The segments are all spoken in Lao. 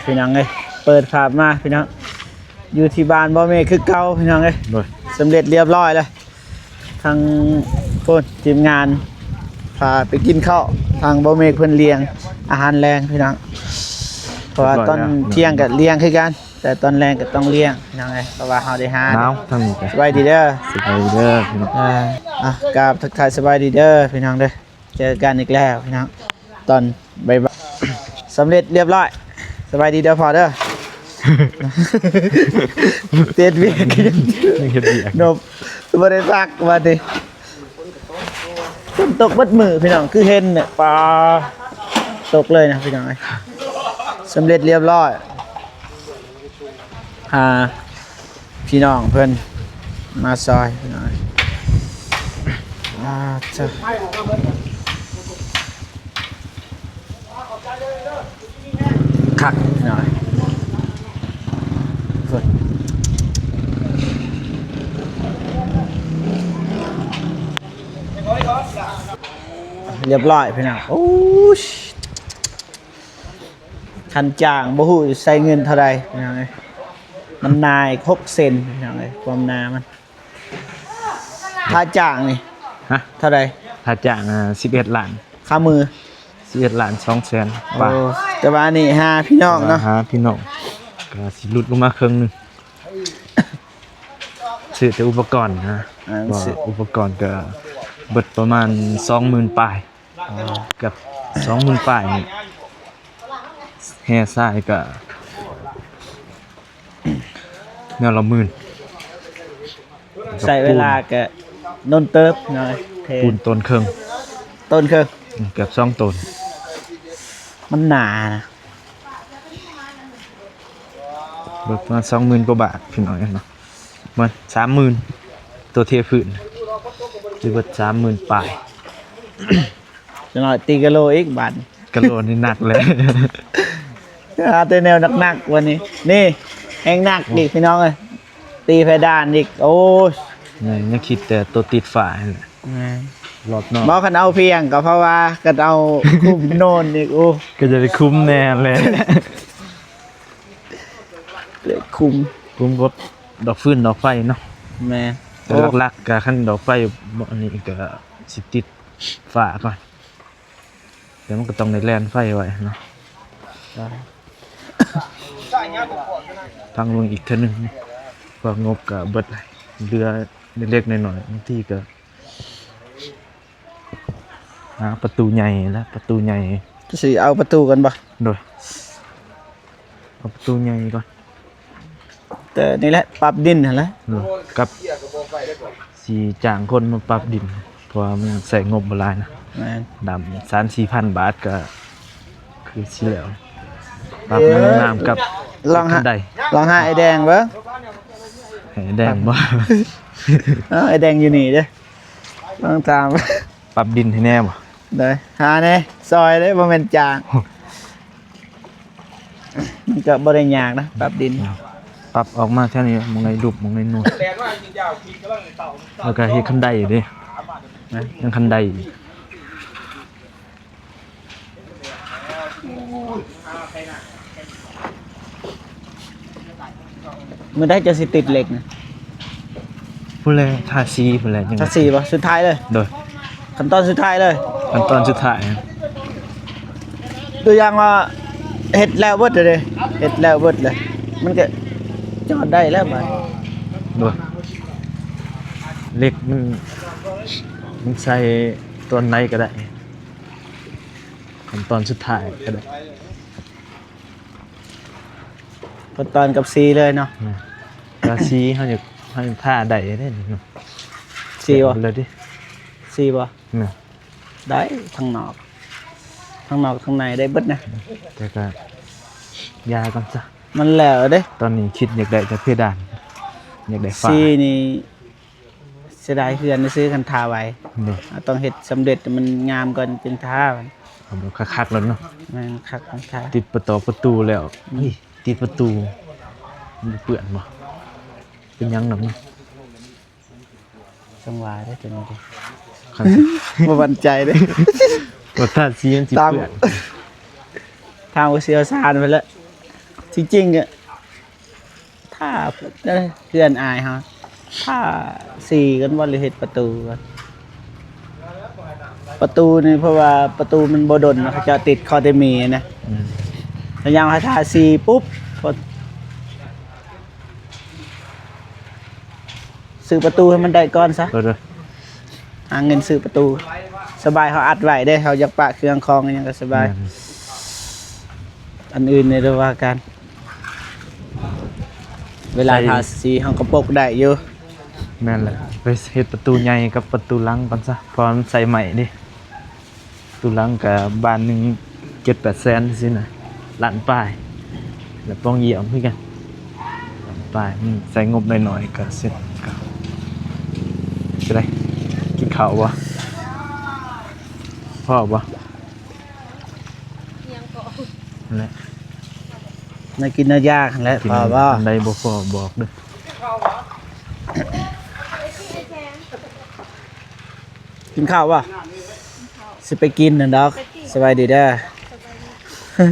ພີ່ນ້ອງເອີຍ ເປີດພາບມາພີ່ນ້ອງ ຢູ່ທີ່ບ້ານບໍ່ເມກຄືເກົ່າພີ່ນ້ອງເອີຍ ໂດຍ ສຳເລັດລຽບຮ້ອຍແລ້ວ ທາງໂພນທີມງານພາໄປກິນເຂົ້າ ທາງບໍ່ເມກເພິ່ນລ້ຽງອາຫານແລງພີ່ນ້ອງ ເພາະວ່າຕອນທ່ຽງກໍລ້ຽງຄືກັນ ແຕ່ຕອນແລງກໍຕ້ອງລ້ຽງພີ່ນ້ອງເອີຍ ເພາະວ່າເຮົາໄດ້ຫາ ໜາວທາງນີ້ກໍ ສະບາຍດີເດີ ສະບາຍດີເດີພີ່ນ້ອງ ອ່າ ອ່ະ ກາບທັກທາຍສະບາຍດີເດີພີ່ນ້ອງເດີ ເຈີກັນອີກແລ້ວພີ່ນ້ອງ ຕອນບ່າຍໆ ສຳເລັດລຽບຮ້ອຍ ສະບາຍດີເດີພໍ່ເດີ ເຮັດວຽກ ຍັງເຮັດວຽກ ນບ ບໍ່ໄດ້ພັກບາດນີ້ ຝົນຕົກເບິດມື້ພີ່ນ້ອງ ຄືເຫັນນີ້ ປາ ຕົກເລີຍນະພີ່ນ້ອງເອີຍ ສຳເລັດລຽບຮ້ອຍ ຫາພີ່ນ້ອງເພິ່ນມາຊ່ອຍພີ່ນ້ອງ ອ່າ ເຈົ້າ ຄັກພີ່ນ້ອງ ລຽບຮ້ອຍພີ່ນ້ອງ ໂອ້ຍ ຄັນຈ້າງບໍ່ຮູ້ໃຊ້ເງິນເທົ່າໃດພີ່ນ້ອງເອີຍ ມັນໜາອີກຫົກເຊັນພີ່ນ້ອງເອີຍ ຄວາມໜາມັນ ຄ່າຈ້າງນີ້ ຮະ ເທົ່າໃດ? ຄ່າຈ້າງ ອ່າ ສິບເອັດລ້ານ ຄ່າມື ສິບເອັດລ້ານສອງແສນ ໂອ້ ປາຍ ແຕ່ວ່າອັນນີ້ຫາພີ່ນ້ອງເນາະ ຫາພີ່ນ້ອງ ກໍຊິຫຼຸດລົງມາເຄິ່ງໜຶ່ງ ຊື້ແຕ່ອຸປະກອນນະ ອ່າ ເພາະວ່າ ຊື້ ອຸປະກອນກໍເບິດປະມານສອງໝື່ນປາຍ ອ່າ ເກືອບສອງໝື່ນປາຍນີ້ ແຮ່ຊາຍກະແນວລະໝື່ນ ໃຊ້ເວລາກະດົນເຕີບເນາະ ເທ ປູນໂຕນເຄິ່ງ ໂຕນເຄິ່ງ ອືມ ເກືອບສອງໂຕນ ມັນໜານະ ເບິດປະມານສອງໝື່ນກວ່າບາດພີ່ນ້ອງເນາະ ເບິດສາມໝື່ນ ໂຕເທພື້ນ ຊິເບິດສາມໝື່ນປາຍ. ຈັກໜ້ອຍຕີກະໂຫຼອີກບາດນີ້ ກະໂຫຼນີ້ໜັກແລ້ວ ຫາແຕ່ແນວໜັກໆ ວັນນີ້ ນີ້ແຮງໜັກອີກພີ່ນ້ອງເອີຍ ຕີເພດານອີກ ໂອ້ຍ ຍັງ ຍັງຄິດແຕ່ໂຕຕິດຝາຫັ້ນແຫຼະ ແມ່ນ ຮອບນອກ ບໍ່ ຄັນເອົາພຽງກໍເພາະວ່າ ຄັນເອົາຄຸມໂນນອີກ ໂອ້ ກໍຈະໄດ້ຄຸມແນ່ແຫຼະ ເລີຍຄຸມ ຄຸມກັບດອກຟືນດອກໄຟເນາະ ແມ່ນ ແຕ່ ໂອ້ ຫຼັກໆ ກໍຄັນດອກໄຟບໍ່ ອັນນີ້ກໍຊິຕິດຝາກ່ອນ ແຕ່ມັນກໍຕ້ອງໄດ້ແລ່ນໄຟໄວ້ເນາະ ຟັງເບິ່ງອີກເທື່ອໜຶ່ງ ເພາະງົບກໍເບິດ ເຫຼືອເລັກໆ ນ້ອຍໆ ບາງທີກໍຫາປະຕູໃຫຍ່ແຫຼະ ປະຕູໃຫຍ່ ຊິເອົາປະຕູກ່ອນບໍ່? ໂດຍ ເອົາປະຕູໃຫຍ່ກ່ອນ ແຕ່ນີ້ແຫຼະ ປັບດິນຫັ້ນແຫຼະ ກັບຊິຈ້າງຄົນມາປັບດິນ ເພາະວ່າມັນໃຊ້ງົບບໍ່ຫຼາຍນະ ແມ່ນ ດຳ ສາມສີ່ພັນບາດກໍຄືຊິແລ້ວ ປັບໃຫ້ມັນງາມກັບ ລອງຫາ ລອງຫາອ້າຍແດງເບິ່ງ ໃຫ້ອ້າຍແດງບໍ່? ອ້າຍແດງຢູ່ນີ້ເດ້ ລອງຖາມ ປັບດິນໃຫ້ແດ່ບໍ່? ໂດຍ ຫາແດ່ ຊ່ອຍເດ້ ບໍ່ແມ່ນຈ້າງ ມັນກໍບໍ່ໄດ້ຍາກນະ ປັບດິນ ປັບອອກມາແຖວນີ້ ໝ່ອງໃດຫຼຸບ ໝ່ອງໃດໂນນ ແລ້ວກໍເຮັດຄັນໄດເດ້ ຍັງຄັນໄດອີກ ມື້ໃດເຈົ້າຊິຕິດເຫຼັກນະ? ພຸ້ນແຫຼະ ທາສີພຸ້ນແຫຼະ ທາສີບໍ່? ສຸດທ້າຍເລີຍ ໂດຍ ຂັ້ນຕອນສຸດທ້າຍເລີຍ ຂັ້ນຕອນສຸດທ້າຍ ຕົວຢ່າງວ່າເຮັດແລ້ວເບິດເດ້ ເຮັດແລ້ວເບິດເລີຍ ມັນກໍຈອດໄດ້ແລ້ວບາດ ໂດຍ ເຫຼັກມັນ ມັນໃສ່ຕອນໃດກໍໄດ້ ຂັ້ນຕອນສຸດທ້າຍກໍໄດ້ ຂັ້ນຕອນກັບສີເລີຍເນາະ ແມ່ນ ແຕ່ວ່າສີເຮົາຢາກ ເຮົາຢາກທາໄດ້ເດ້ນີ້ເນາະ ສີບໍ່? ເລີຍຕິ ສີບໍ່? ແມ່ນ ໄດ້ ທາງນອກ ທາງນອກທາງໃນໄດ້ເບິດນະ ແຕ່ກໍຢ່າກ່ອນຊະ ມັນແລ້ວເດ້ ຕອນນີ້ຄິດຢາກໄດ້ແຕ່ເພດານ ຢາກໄດ້ຝາ ສີນີ້ ເສຍດາຍເຮືອນຊື່ໆ ຄັນຖ້າໄວ້ ໂດຍ ເຮົາຕ້ອງເຮັດສຳເລັດໃຫ້ມັນງາມກ່ອນຈຶ່ງຖ້າ ເອົາແບບຄັກໆ ໂລດເນາະ ແມ່ນ ຄັກ ຄັນຖ້າ ຕິດປະຕອກປະຕູແລ້ວ ອືມ ເຮີ້ຍ ຕິດປະຕູ ມັນເປື້ອນບໍ່? ເປັນຫຍັງດອກເນາະ ຈັ່ງວ່າເດ້ຕົວນີ້ເດ້ ຄັນ ບໍ່ໝັ້ນໃຈເດ້ ບໍ່ ທາສີມັນຊິເປື້ອນ ຖາມຜູ້ຊ່ຽວຊານໄປແລ້ວ ທີ່ຈິງກໍຖ້າເຮືອນອ້າຍເຮົາ ທາສີກ່ອນບໍ່ ຫຼືເຮັດປະຕູກ່ອນ? ປະຕູນີ້ ເພາະວ່າປະຕູມັນບໍ່ດົນເນາະ ເຂົາເຈົ້າຕິດຄໍເຕມີນະ. ອືມ ພະຍາຍາມໃຫ້ທາສີປຸບ ຊື້ປະຕູໃຫ້ມັນໄດ້ກ່ອນຊະ. ໂດຍໆ ຫາເງິນຊື້ປະຕູ ສະບາຍ ເຮົາອັດໄວ້ເດ້ ເຮົາຢາກປະເຄື່ອງຂອງຫຍັງກໍສະບາຍ. ແມ່ນ ອັນອື່ນນີ້ເດີວ່າກັນ ເວລາ ໃສ່ ທາສີເຮົາກໍປົກໄດ້ຢູ່. ແມ່ນແຫຼະ ໄປເຮັດປະຕູໃຫຍ່ກັບປະຕູຫຼັງກ່ອນຊະ ເພາະວ່າມັນໃສ່ໄມ້ເດ້. ຕູຫຼັງກະບານໜຶ່ງເຈັດແປດແສນຊີ້ນະ ລ້ານປາຍ ແລ້ວປ່ອງຢ້ຽມຄືກັນ ລ້ານປາຍ. ອືມ ໃຊ້ງົບໜ້ອຍໆກະເສັດ. ກະຈັ່ງໃດ ກິນເຂົ້າບໍ່? ພໍບໍ່? ອີຫຍັງເກາະ? ນັ້ນແຫຼະ ແນວກິນແນວຢາກຫັ້ນແຫຼະ. ພໍບໍ່? ອັນໃດບໍ່ພໍບອກເດີ. ກິນເຂົ້າບໍ່? ຊິໄປກິນຫັ້ນດອກ. ສະບາຍດີເດີ.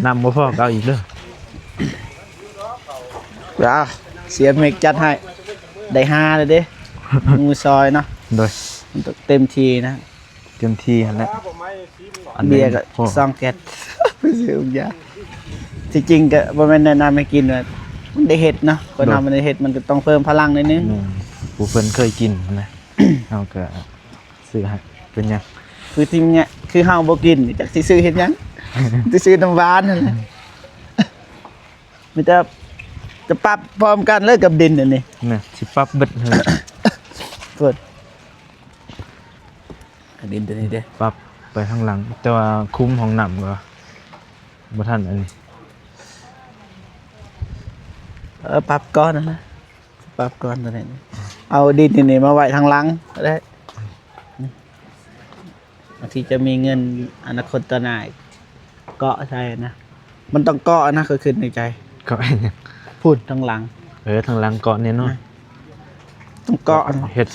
ນ້ຳບໍ່ພໍກໍເອົາອີກເດີ. ອາ ເສຍເມັກຈັດໃຫ້ ໄດ້ຫ້າແລ້ວເດ້ ໝູ່ຊອຍເນາະ. ໂດຍ ມັນຕ້ອງເຕັມທີ່ນະ. ເຕັມທີ່ຫັ້ນແຫຼະ. ອັນເບຍກໍ ພໍ ສອງແກັດ ໄປຊື້ຢາ. ທີ່ຈິງກໍບໍ່ແມ່ນແນະນຳໃຫ້ກິນ ວ່າມັນໄດ້ເຮັດເນາະ. ຄົນເຮົາ ໂດຍ ມັນໄດ້ເຮັດ ມັນກໍຕ້ອງເພີ່ມພະລັງໜ້ອຍໜຶ່ງ. ແມ່ນ ຜູ້ເພິ່ນເຄີຍກິນຫັ້ນນະ ເຮົາກໍຊື້ໃຫ້ ເປັນຫຍັງ? ຄືທີ່ເນຍ ຄືເຮົາບໍ່ກິນ ຈັກຊິຊື້ເຮັດຫຍັງ? ຊິຊື້ນ້ຳຫວານຫັ້ນແຫຼະ. ມີແຕ່ຈະປັບພ້ອມກັນເລີຍກັບດິນອັນນີ້. ນະ ຊິປັບເບິດເລີຍ. ເພິ່ນ ດິນຕົວນີ້ເດ້ ປັບໄປທາງຫຼັງ ແຕ່ວ່າຄຸມຫ້ອງນ້ຳກໍບໍ່ທັນອັນນີ້. ເອີ ປັບກ່ອນຫັ້ນນະ ປັບກ່ອນຕົວນີ້. ເອົາດິນນີ້ມາໄວ້ທາງຫຼັງກໍໄດ້. ບາງທີຈະມີເງິນອະນາຄົດຕໍ່ໜ້າ ເກາະໃສ່ນະ. ມັນຕ້ອງເກາະນະ ຂ້ອຍຄິດໃນໃຈ. ເກາະຫຍັງ? ພຸ້ນທາງຫຼັງ. ເອີ ທາງຫຼັງເກາະແນ່ນອນ. ນະ ຕ້ອງເກາະ. ເຮັດ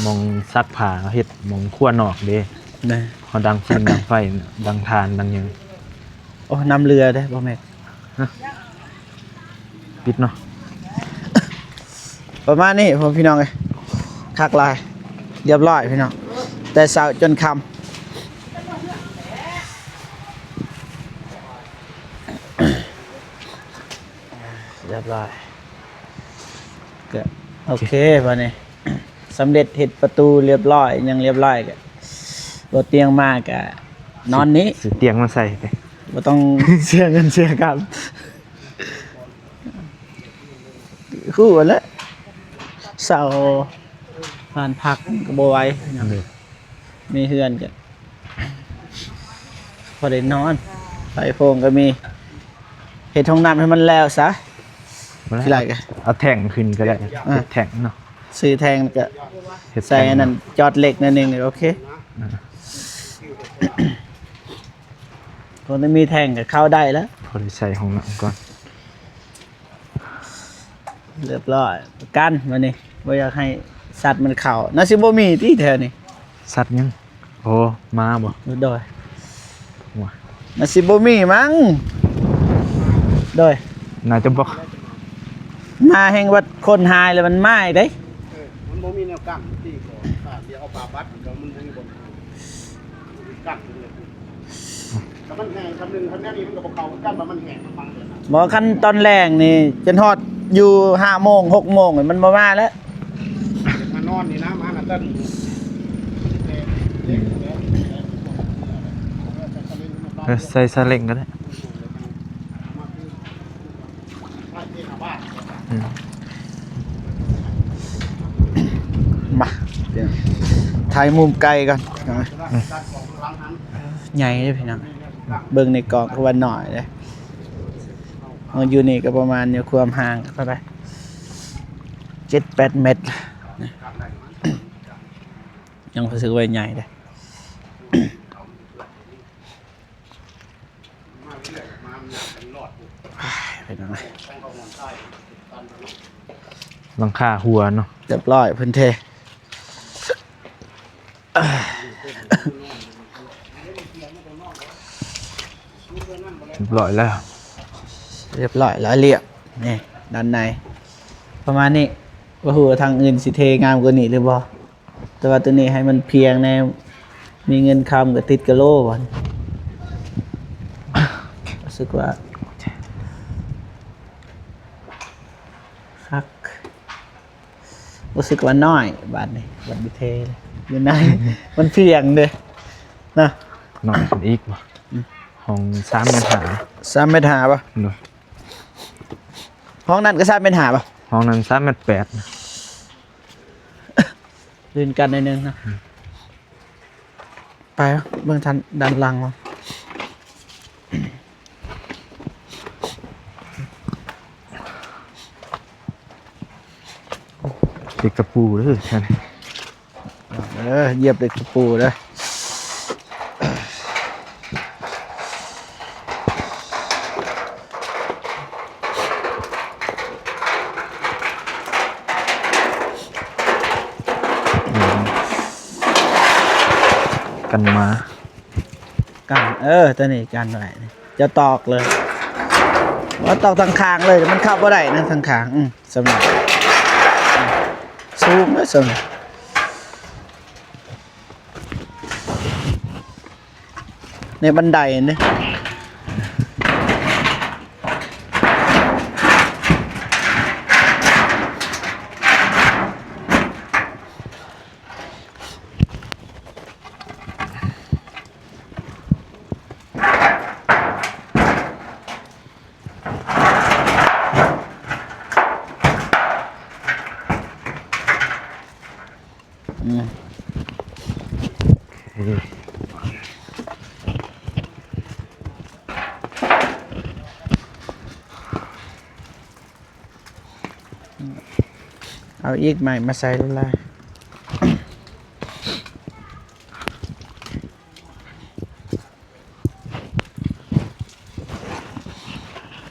ໝ່ອງຊັກຜ້າ ເຮັດໝ່ອງຄົວນອກເດ້. ນະ ເຮົາດັງຟືນດັງໄຟ ດັງຖ່ານດັງຫຍັງ. ໂອ້ ນ້ຳເຫຼືອເດ້ ບໍ່ແມ່ນ. ຮະ? ປິດເນາະ. ປະມານນີ້ພໍ່ພີ່ນ້ອງເອີຍ ຄັກຫຼາຍ ລຽບຮ້ອຍພີ່ນ້ອງ ແຕ່ເຊົ້າຈົນຄ່ຳ ລຽບຮ້ອຍ ກໍໂອເຄ ບາດນີ້ສຳເລັດ ເຮັດປະຕູລຽບຮ້ອຍ ຫຍັງລຽບຮ້ອຍ ກໍໂລດຕຽງມາ ກໍນອນນີ້ ຊື້ຕຽງມາໃສ່ ບໍ່ຕ້ອງເສຍເງິນເສຍຄຳ. ຮູ້ແຫຼະ ເຊົ່າບ້ານພັກມັນກໍບໍ່ໄຫວ ໂດຍ ມີເຮືອນກໍພໍໄດ້ນອນ ໄຟໂພງກໍມີ ເຮັດຫ້ອງນ້ຳໃຫ້ມັນແລ້ວຊະ ບໍ່ໄດ້ ທີ່ໄຫຼກໍເອົາແທ້ງຂຶ້ນກໍໄດ້ ອ່າ ເຮັດແທ້ງເນາະ ຊື້ແທ້ງກໍເຮັດແທ້ງ ໃສ່ອັນນັ້ນ ເນາະ ຈອດເຫຼັກໜ້ອຍໜຶ່ງກໍໂອເຄ ອ່າ ຄົນທີ່ມີແທ້ງກໍເຂົ້າໄດ້ແລ້ວ ພໍໄດ້ໃສ່ຫ້ອງນ້ຳກ່ອນ. ລຽບຮ້ອຍ ປະກັນບາດນີ້ ບໍ່ຢາກໃຫ້ສັດມັນເຂົ້າ ໜ້າຊິບໍ່ມີຕິແຖວນີ້ ສັດຫຍັງ? ໂອ້ ໝາບໍ່? ໂດຍ ວ່າ ໜ້າຊິບໍ່ມີມັງ ໂດຍ ໜ້າຈະບໍ່ ໝາແຮ່ງວ່າຄົນຫາຍແລ້ວມັນມາອີກເດ້ ເອີ ມັນບໍ່ມີແນວກັ້ນຕິ ກໍຖ້າຊິເອົາຜ້າບັດກໍມັນຍັງບໍ່ ກັນເລີຍ ຖ້າມັນແຫ້ງ ຄັນໜຶ່ງ ຄັນແນວນີ້ມັນກໍບໍ່ເຂົ້າຄືກັນ ວ່າມັນແຫ້ງມັນບັງເລີຍນະ ບໍ່ ຄັນຕອນແລງນີ້ ຈົນຮອດຢູ່ຫ້າໂມງ ຫົກໂມງ ມັນບໍ່ມາແລ້ວ ມານອນນີ້ນະ ມານະເຕັ້ນ ເອີ ໃສ່ຊາເລັງກໍໄດ້. ອືມ ມາ ຖ່າຍມຸມໄກກ່ອນ ອືມ ໃຫຍ່ເດ້ພີ່ນ້ອງ ເບິ່ງໃນກ້ອງຄືວ່ານ້ອຍເດ້ ເຮົາຢູ່ນີ້ກໍປະມານຢູ່ຄວາມຫ່າງເທົ່າໃດ ເຈັດແປດແມັດ ຍັງຮູ້ສຶກວ່າໃຫຍ່ເດ້. ອ້າຍ ເປັນຫຍັງນະ ຫຼັງຄາຮົ່ວເນາະ ຮຽບຮ້ອຍ ເພິ່ນເທ ຮຽບຮ້ອຍແລ້ວ ຮຽບຮ້ອຍແລ້ວ ລຽບ ນີ້ ດ້ານໃນປະມານນີ້. ບໍ່ຮູ້ວ່າທາງອື່ນຊິເທງາມກວ່ານີ້ຫຼືບໍ່, ແຕ່ວ່າໂຕນີ້ໃຫ້ມັນພຽງແດ່, ມີເງິນຄຳກໍຕິດກະໂຫຼ. ຮູ້ສຶກວ່າຄັກ. ຮູ້ສຶກວ່ານ້ອຍບາດນີ້, ບັດນີ້ເທຢູ່ໃນ ມັນພຽງເດ້ນະ. ນ້ອຍຂຶ້ນອີກບໍ່? ອືມ ຫ້ອງສາມແມັດຫ້າ. ສາມແມັດຫ້າບໍ່? ໂດຍ. ຫ້ອງນັ້ນກໍສາມແມັດຫ້າບໍ່? ຫ້ອງນັ້ນສາມແມັດແປດ. ລື່ນກັນໜ້ອຍໜຶ່ງເນາະ. ອືມ. ໄປເບິ່ງທາງດ້ານຫຼັງວ່າ ເຫຼັກຕະປູເດີທ່ານ. ເອີ ຢຽບເຫຼັກຕະປູເດີ. ກັນມາ ກັນ ເອີ ຕົວນີ້ກັນໄວ້. ຈະຕອກເລີຍ ວ່າຕອກທາງຂ້າງເລີຍ, ມັນເຂົ້າບໍ່ໄດ້ນະທາງຂ້າງ. ອືມ ສ່ຳນີ້ ສູງເດີສ່ຳນີ້. ໃນບັນໄດນີ້ ອືມ ໂອເຄ ເອົາອີກ ໄມ້ມາໃສ່ຫຼາຍໆ.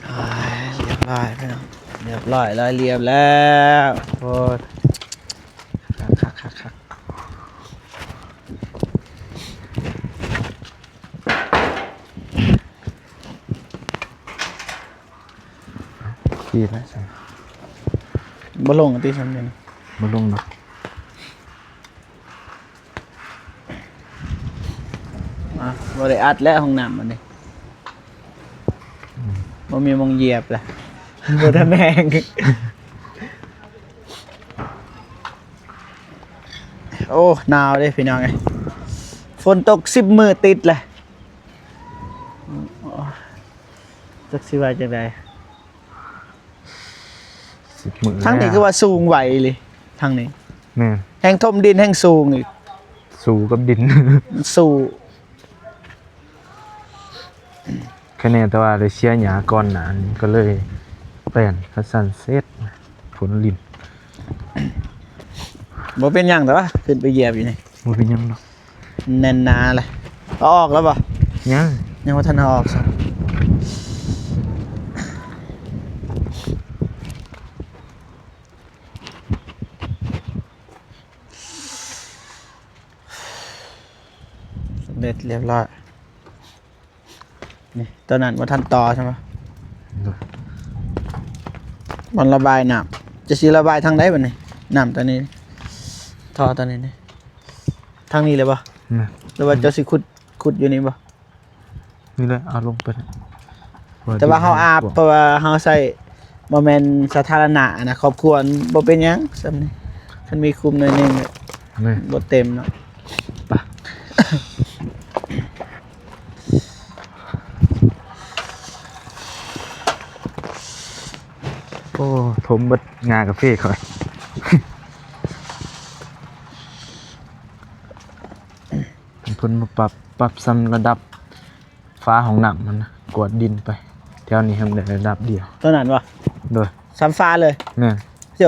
ໂອ້ຍ ລຽບຮ້ອຍພີ່ນ້ອງ ລຽບຮ້ອຍ ລອຍລຽບແລ້ວ. ໂອ້ຍ ຄັກໆໆໆ. ດີແລ້ວຊັ້ນ ບໍ່ລົງຕິຊັ້ນນີ້ ບໍ່ລົງດອກ. ອ່ະ ບໍ່ໄດ້ອັດແລ້ວຫ້ອງນ້ຳບັດນີ້ ອືມ ບໍ່ມີໝ່ອງຢຽບແລ້ວ ບໍ່ທັນແຮງ. ໂອ້ ໜາວເດ້ພີ່ນ້ອງເອີຍ ຝົນຕົກສິບມື້ຕິດແລ້ວ ຈັກຊິວ່າຈັ່ງໃດ. ສິບມື້ ທາງນີ້ຄືວ່າສູງໄວອີ່ຫຼີ ທາງນີ້ ແມ່ນ ແຮ່ງຖົມດິນແຮ່ງສູງອີກ ສູ້ກັບດິນ ສູ້ ຄະແນນແຕ່ວ່າໄດ້ເສຍຫຍ້າກ່ອນໜ້ານີ້ ກໍເລີຍແປນຄັດສັນເສັດ ຝົນລິນ. ບໍ່ເປັນຫຍັງດອກ ຂຶ້ນໄປຢຽບຢູ່ນີ້ ບໍ່ເປັນຫຍັງດອກ. ແໜ້ນໜາແຫຼະ. ເອົາອອກແລ້ວບໍ່? ຍັງ ຍັງບໍ່ທັນເອົາອອກຊ້ຳ. ສຳເລັດລຽບຮ້ອຍ. ນີ້ ຕົວນັ້ນບໍ່ທັນຕໍ່ໃຊ່ບໍ່? ໂດຍ. ບ່ອນລະບາຍນ້ຳ ຈະຊິລະບາຍທາງໃດບັດນີ້? ນ້ຳຕົວນີ້ ທໍ່ຕົວນີ້ນີ້ ທາງນີ້ເລີຍບໍ່? ແມ່ນ. ຫຼືວ່າເຈົ້າຊິຂຸດ ຂຸດຢູ່ນີ້ບໍ່? ນີ້ແຫຼະ ເອົາລົງໄປ. ແຕ່ວ່າເຮົາອາບ ເພາະວ່າເຮົາໃຊ້ບໍ່ແມ່ນສາທາລະນະນະ ຄອບຄົວ ບໍ່ເປັນຫຍັງສ່ຳນີ້ ຄັນມີຄຸມໜ້ອຍໜຶ່ງ ແມ່ນ ບໍ່ເຕັມເນາະ. ໄປ. ໂອ້ ຖົມເບິດງາກາເຟຂ້ອຍ. ເພິ່ນມາປັບ ປັບສ່ຳລະດັບຝາຫ້ອງນ້ຳຫັ້ນນະ ກວດດິນໄປ ແຖວນີ້ໃຫ້ມັນໄດ້ລະດັບດຽວ. ຕົວນັ້ນບໍ່? ໂດຍ. ສ່ຳຝາເລີຍ? ແມ່ນ. ໂຢ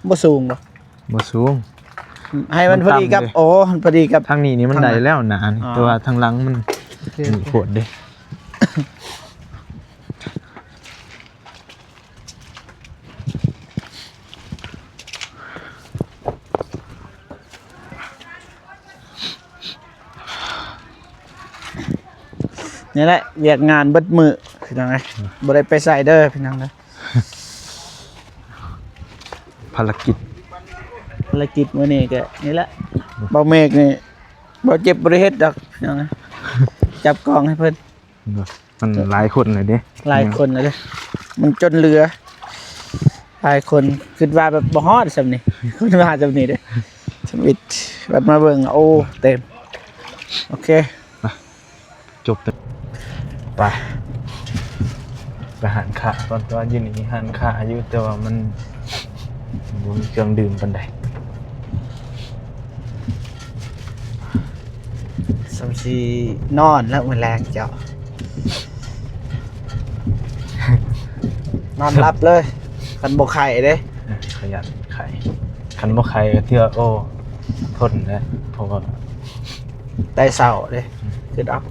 ບໍ່ສູງບໍ່? ບໍ່ສູງ ໃຫ້ມັນພໍດີກັບ ມັນຕ່ຳເດ້. ໂອ້ ມັນພໍດີກັບ ທາງນີ້ນີ້ມັນໄດ້ແລ້ວໜານີ້ ອໍ ແຕ່ວ່າທາງຫຼັງມັນ ໂອເຄ ນີ້ ໂອເຄ ໂພດເດ້. ນີ້ແຫຼະ ວຽກງານເບິດມື້ພີ່ນ້ອງເອີຍ ບໍ່ໄດ້ໄປໃສເດີພີ່ນ້ອງເດີ. ພາລະກິດ ພາລະກິດມື້ນີ້ກໍນີ້ແຫຼະ ເບົາເມກນີ້ ບໍ່ເຈັບບໍ່ໄດ້ເຮັດດອກ ຈັບກ້ອງໃຫ້ເພິ່ນ. ມັນຫຼາຍຄົນແລ້ວເດ້ ຫຼາຍຄົນແລ້ວເດ້ ມັນຈົນເຫຼືອ ຫຼາຍຄົນ ຄິດວ່າແບບບໍ່ຮອດສ່ຳນີ້ ຄົນວ່າສ່ຳນີ້ເດ້ ທຳອິດ ບັດມາເບິ່ງ ໂອ້ ເຕັມ ໂອເຄ ຈົບ ໄປ ໄປຮ້ານຄ້າກ່ອນ ແຕ່ວ່າຢູ່ນີ້ມີຮ້ານຄ້າຢູ່ ແຕ່ວ່າມັນ ບໍ່ມີເຄື່ອງດື່ມປານໃດ ສ່ຳຊິນອນແລ້ວມື້ແລງເຈົ້າ ນອນຫຼັບເລີຍ ຄັນບໍ່ໄຂ້ເດ້ ເອີ ຂະຫຍັນໄຂ້ ຄັນບໍ່ໄຂ້ກໍຖືວ່າ ໂອ້ ທົນແລ້ວ ເພາະວ່າ ໄດ້ເຊົາເດ້ ອືມ ຄືດອກ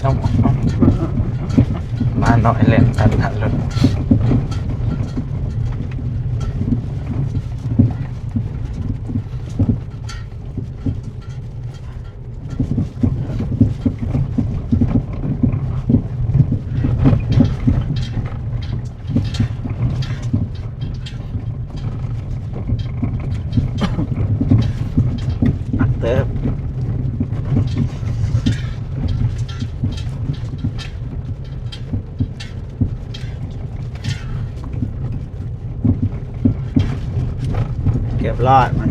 ເອົາ ເອົາ ໝານ້ອຍແລ່ນຕັດໜ້າລົດ. ໜັກເຕີບ ຮຽບຮ້ອຍ ມັນ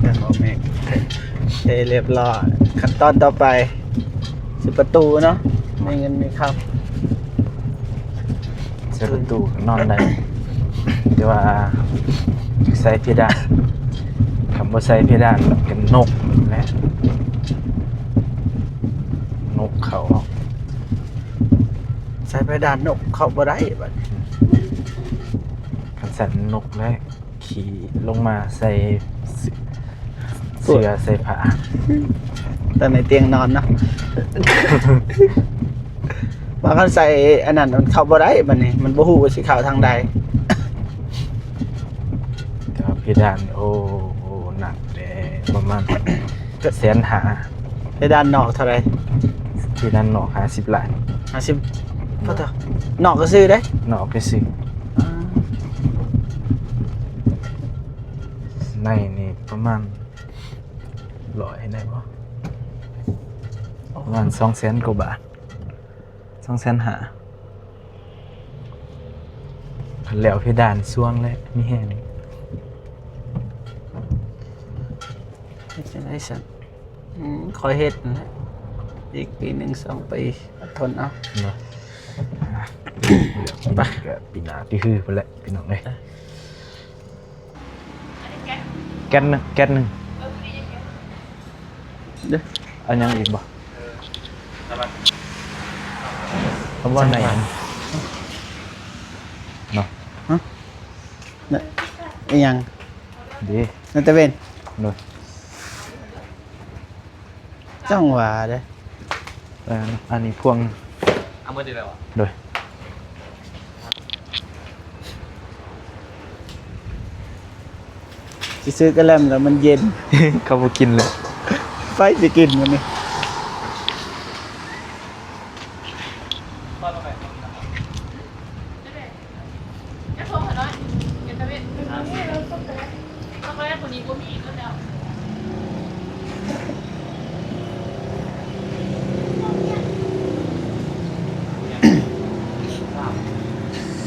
ເປັນບໍ່ແມ່ນ ເທຮຽບຮ້ອຍ ຂັ້ນຕອນຕໍ່ໄປ ຊື້ປະຕູເນາະ ມີເງິນມີຄຳ ໃສ່ປະຕູກໍນອນໄດ້ ແຕ່ວ່າໃສ່ເພດານ ຄັນບໍ່ໃສ່ເພດານກໍນົກແຫຼະ ນົກເຂົ້າ ໃສ່ເພດານນົກເຂົ້າບໍ່ໄດ້ບັດນີ້ ຄັນຊັ້ນນົກແຫຼະ ຂີ່ລົງມາໃສ່ເສື້ອ ເສື້ອໃສ່ຜ້າ ແຕ່ໃນຕຽງນອນເນາະ ວ່າຄັນໃສ່ອັນນັ້ນມັນເຂົ້າບໍ່ໄດ້ບັດນີ້ ມັນບໍ່ຮູ້ວ່າຊິເຂົ້າທາງໃດ ແຕ່ວ່າເພດານ ໂອ້ ໜັກແດ່ ປະມານແສນຫ້າ ເພດານນອກເທົ່າໃດ? ເພດານນອກຫ້າສິບລ້ານ ຫ້າສິບ ພໍເຖາະ ນອກຊື່ໆເດ້ ນອກຊື່ໆ ອ່າ ໃນນີ້ປະມານຮ້ອຍໄດ້ບໍ່? ປະມານສອງແສນກວ່າບາດ ສອງແສນຫ້າ ຄັນແລ້ວເພດານຊ່ວງແລ້ວມີແຮງ ເຮັດຈັ່ງໃດຊັ້ນ? ອືມ ຄ່ອຍເຮັດຫັ້ນແຫຼະ ອີກປີໜຶ່ງສອງປີ ອົດທົນເອົາ ເນາະ ໄປ ປີໜ້າປີຮືພຸ້ນແຫຼະ ພີ່ນ້ອງເອີຍ. ແກັດໜຶ່ງ ແກັດໜຶ່ງ ເດ້ ເອົາຫຍັງອີກບໍ່? ເອົາບໍ່ ໃນອັນ ເນາະ ຮະ ນະ ອີຫຍັງ? ເດ້ ນາຕາເວັນ ໂດຍ ຈັ່ງຫວາເດ້ ເອີ ອັນນີ້ພວງ ເອົາໝົດຢູ່ແລ້ວ ໂດຍ ຊິຊື້ກະແລັມແລ້ວມັນເຢັນ ເຂົາບໍ່ກິນເລີຍ ໃຜຊິກິນມື້ນີ້?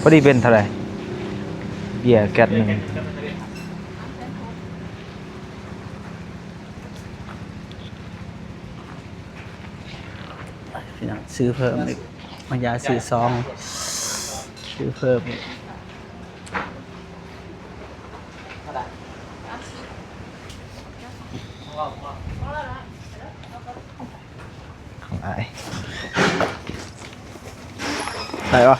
ພໍດີເປັນເທົ່າໃດ? ເບຍແກັດໜຶ່ງ. ພີ່ນ້ອງ ຊື້ເພີ່ມອີກ ມາຢາຊື້ຊອງ ຊື້ເພີ່ມອີກ ຂອງອ້າຍ ໄດ້ບໍ່?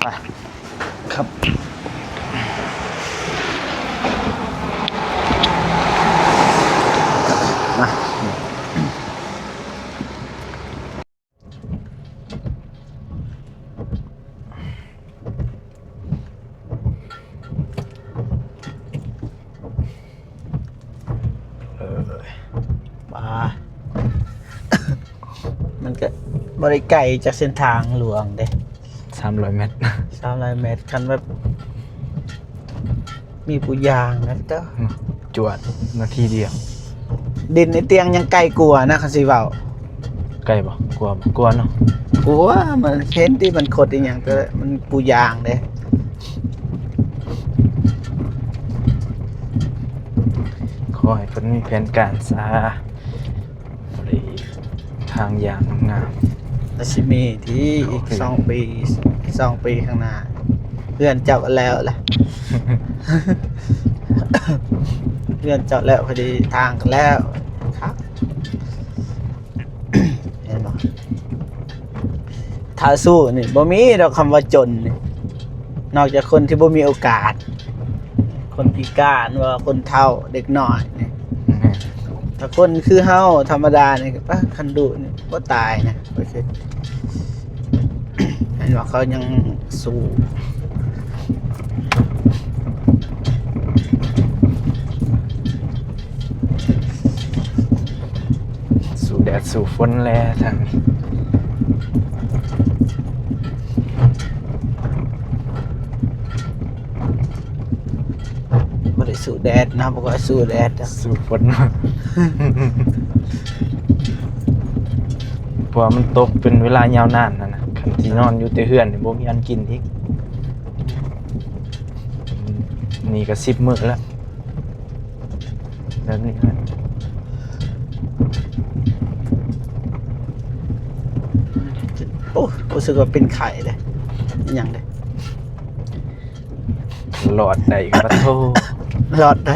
ໄປ ຄັບ ມາ ເອີ ມາ ມັນກະບໍ່ໄດ້ໄກຈາກເສັ້ນທາງຫຼວງເດ້ ສາມຮ້ອຍແມັດ ສາມຮ້ອຍແມັດ ຄັນແບບ ມີຜູ້ຍ່າງນະເຈົ້າ ອືມ ຈວດນາທີດຽວ. ດິນໃນຕຽງຍັງໄກກວ່ານະ ຄັນຊິເວົ້າ. ໄກບໍ່? ກວ່າ ກວ່າເນາະ. ກວ່າ ມັນເຫັນທີ່ມັນຄົດອີ່ຫຍັງ ແຕ່ມັນປູຢາງເດ້. ຂໍໃຫ້ເພິ່ນມີແຜນການຊາ ທາງຢ່າງງາມ. ອາຊິມີທີ່ອີກສອງປີ ສອງປີຂ້າງໜ້າ ເຮືອນເຈົ້າກໍແລ້ວລະ ເຮືອນເຈົ້າແລ້ວ ພໍດີທາງກໍແລ້ວຄັກ ເຫັນບໍ່? ຖ້າສູ້ນີ້ບໍ່ມີດອກຄຳວ່າຈົນນີ້ ນອກຈາກຄົນທີ່ບໍ່ມີໂອກາດ ຄົນພິການ ຫຼືວ່າຄົນເຖົ້າ ເດັກນ້ອຍນີ້. ແມ່ນ. ຖ້າຄົນຄືເຮົາທຳມະດານີ້ ປະ ຄັນດຸນີ້ບໍ່ຕາຍນະ ຂ້ອຍຄິດ ເຫັນວ່າເຂົາຍັງສູ້ ສູ້ແດດສູ້ຝົນແລທາງນີ້. ບໍ່ໄດ້ສູ້ແດດນະ ບໍ່ຄ່ອຍສູ້ແດດດອກ ສູ້ຝົນ ເພາະວ່າມັນຕົກເປັນເວລາຍາວນານຫັ້ນນະ ຄັນຊິນອນຢູ່ແຕ່ເຮືອນນີ້ບໍ່ມີອັນກິນອີກ. ນີ້ກໍສິບມື້ແລ້ວ ແບບນີ້ແຫຼະ. ໂອ້ ຮູ້ສຶກວ່າເປັນໄຂ້ເດ້ ອີຫຍັງເດ້ ລອດໄດ້ ປະໂທ ລອດໄດ້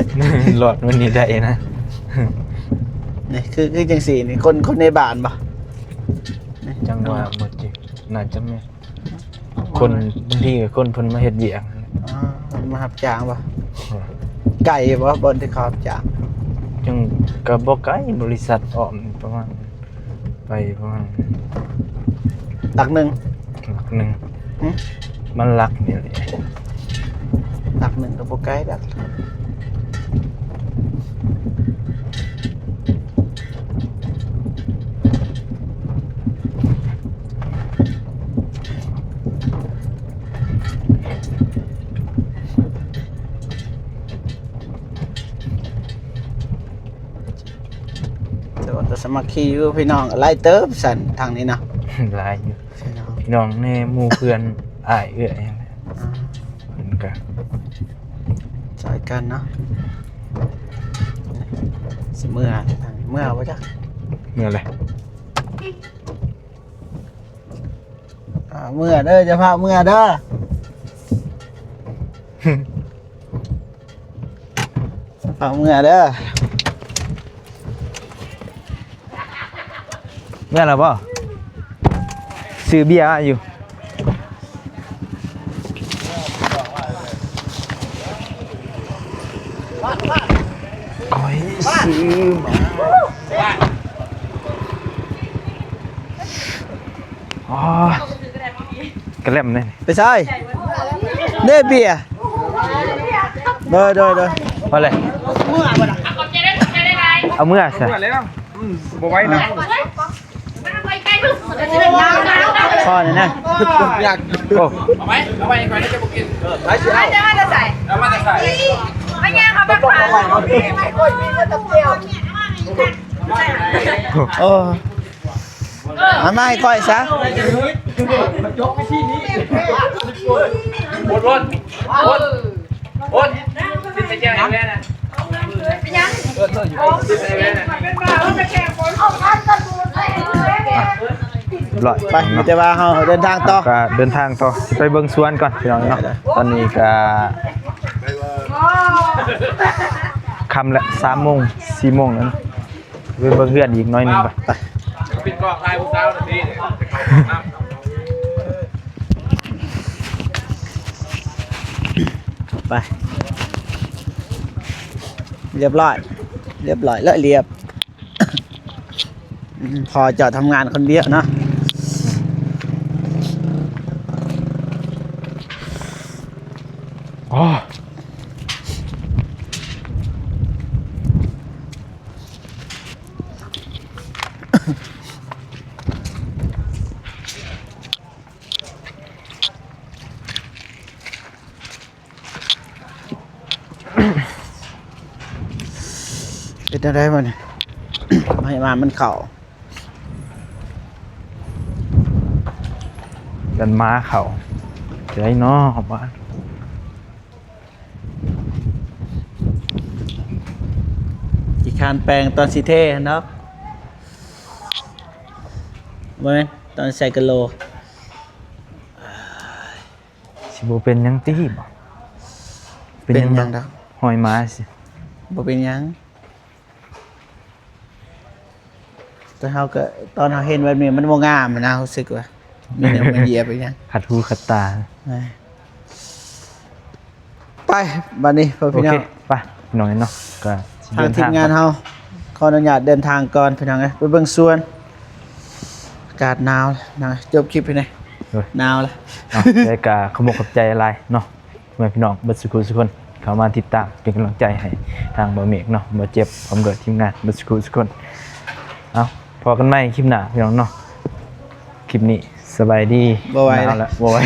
ລອດມື້ນີ້ໄດ້ນະ. ນີ້ຄື ຄືຈັ່ງຊີ້ນີ້ ຄົນ ຄົນໃນບ້ານບໍ່? ນີ້ ຈັງຫວະ ບໍ່ຈິ ໜ້າຈະແມ່ນ. ຄົນ ບາງທີກໍຄົນເພິ່ນມາເຮັດວຽກ. ອໍ ເພິ່ນມາຮັບຈ້າງບໍ່? ເອີ ໄກບໍ່ ບ່ອນທີ່ເຂົາຮັບຈ້າງ? ຈັ່ງກໍບໍ່ໄກ ບໍລິສັດອ້ອມປະມານ ໄປປະມານຫຼັກໜຶ່ງ ຫຼັກໜຶ່ງ. ຫຶ? ມັນຫຼັກນີ້ແຫຼະ ຫຼັກໜຶ່ງກໍບໍ່ໄກດອກ. ແຕ່ວ່າກໍສາມັກຄີຢູ່ພີ່ນ້ອງ ຫຼາຍເຕີບຊັ້ນທາງນີ້ເນາະ. ຫຼາຍຢູ່ ພີ່ນ້ອງ ພີ່ນ້ອງແດ່ ໝູ່ເພື່ອນ ອ້າຍເອື້ອຍ ອ່າ ເພິ່ນກະຊ່ອຍກັນເນາະ. ຊິເມືອ ເມືອບໍ່ຈັກ ເມືອແຫຼະ. ອ່າ ເມືອເດີ ຢ່າພາເມືອເດີ. ເອົາເມືອເດີ ເມືອແລ້ວບໍ່? ຊື້ເບຍຢູ່ ຂ້ອຍຊື້ມາ. ອໍ ກະແລັມເດ້ ໄປໃສ? ເດ້ເບຍ ໂດຍ ໂດຍ ໂດຍ ພໍແລ້ວ ເອົາເມືອຊະ ບໍ່ໄຫວນະ ພໍແລ້ວນະ ໂອ້ ເອົາໄວ້ ເອົາໄວ້ ຂ້ອຍຈະບໍ່ກິນ ເອີ ໃຜຊິເອົາ ເອົາມາແຕ່ໃສ ເອົາມາແຕ່ໃສ ມາຍ່າງເອົາມາຂາຍ ໂອ້ ເອົາມາໃຫ້ຂ້ອຍຊະ ໂອດ ໂອດ ໂອດ ຊິໄປແຈ້ງໃຫ້ແວ່ນະ ເປັນຫຍັງ ຊິໄປແຈ້ງໃຫ້ແວ່ນະ ຮຽບຮ້ອຍ ໄປ ມີແຕ່ວ່າເຮົາເດີນທາງຕໍ່ ກໍເດີນທາງຕໍ່ ຊິໄປເບິ່ງສວນກ່ອນພີ່ນ້ອງເນາະ ຕອນນີ້ກໍຄ່ຳແລ້ວ ສາມໂມງ ສີ່ໂມງແລ້ວເນາະ. ໄປເບິ່ງເຮືອນອີກໜ້ອຍໜຶ່ງໄປ ໄປ ປິດກ້ອງຖ່າຍຜູ້ສາວນະຕິ ໄປເຂົ້າຫ້ອງນ້ຳ ເອີ ໄປ ໄປ ຮຽບຮ້ອຍ ຮຽບຮ້ອຍ ລະລຽບ ອືມ ພໍ່ເຈົ້າທຳງານຄົນດຽວເນາະ. ອໍ ເປັນຈັ່ງໃດບັດນີ້? ໃຫ້ມາມັນເຂົ້າ ກັນມາເຂົ້າ ຈັ່ງໃດເນາະວ່າ ຂີ້ຄ້ານແປງຕອນຊິເທຫັ້ນດອກ ບໍ່ແມ່ນ ຕອນໃສ່ກະໂຫຼ. ຊິບໍ່ເປັນຫຍັງຕິບໍ? ເປັນຫຍັງດອກ ຮອຍມາຊິ ບໍ່ເປັນຫຍັງ ແຕ່ເຮົາກໍ ຕອນເຮົາເຫັນແບບນີ້ມັນບໍ່ງາມນະ ຮູ້ສຶກວ່າມີແນວມາຢຽບອີຫຍັງ ຂັດຫູຂັດຕາ. ໄປ ບັດນີ້ພໍ່ພີ່ນ້ອງ ໄປພີ່ນ້ອງເນາະ ກໍຊິເດີນທາງ ທາງທີມງານເຮົາຂໍອະນຸຍາດເດີນທາງກ່ອນພີ່ນ້ອງເອີຍ ໄປເບິ່ງສວນ ອາກາດໜາວນະ ຈົບຄລິບໃຫ້ແດ່ ໂດຍ ໜາວລະ ເອົາ ແລ້ວກໍຂອບອົກຂອບໃຈຫຼາຍເນາະ ພໍ່ແມ່ພີ່ນ້ອງເບິດສູ່ຜູ້ສູ່ຄົນ ເຂົ້າມາຕິດຕາມເປັນກຳລັງໃຈໃຫ້ທາງບ່າວເມກເນາະ ບ່າວເຈັບ ພ້ອມດ້ວຍທີມງານເບິດສູ່ຜູ້ສູ່ຄົນ. ເອົາ ພໍ້ກັນໃໝ່ຄລິບໜ້າພີ່ນ້ອງເນາະ ຄລິບນີ້ສະບາຍດີ ບໍ່ໄຫວ ໜາວລະ ບໍ່ໄຫວ.